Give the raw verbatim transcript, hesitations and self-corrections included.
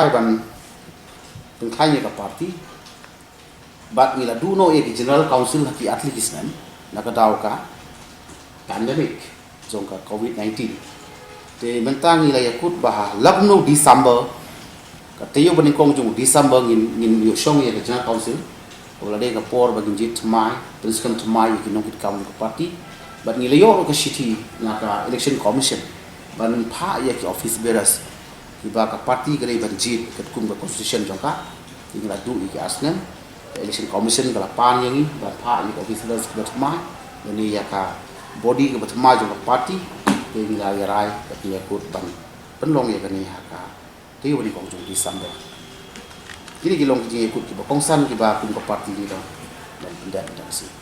Ai ban pynkhlaiñ ïa ka party bad ngi la duh noh ïa ki General Council ha ki artylli ki snem na ka daw ka pandemic jong ka covid nineteen. Te mynta ngi la ïakut ba ha la kumno December, ka taïew ba nyngkong jong December ngin, ngin ïoh shong ïa ka General Council. Kaba la dei ka por ba ngin jied thymmai, pynskhem thymmai ïa ki nongkitkam ka party. Bad ngi la ïoh ruh ka shithi na ka Election Commission ban phah ïa ki office bearers kiba ka party ka dei ban jied katkum ka constitution jong ka. Te ngi la duh ïa ki ar snem. Ka Election Commission ka la pan ïa ngi ban phah ïa ki office bearers kiba thymmai lane ïa ka body kaba thymmai jong ka party. Te ngi la ïa rai bad ngi ïakut ban pynlong ïa kane ha ka taïew ba nyngkong jong December. Kine ki long ki jingïakut kiba kongsan kiba kum ka party ngi dang ban pyndep ïa ka sngi.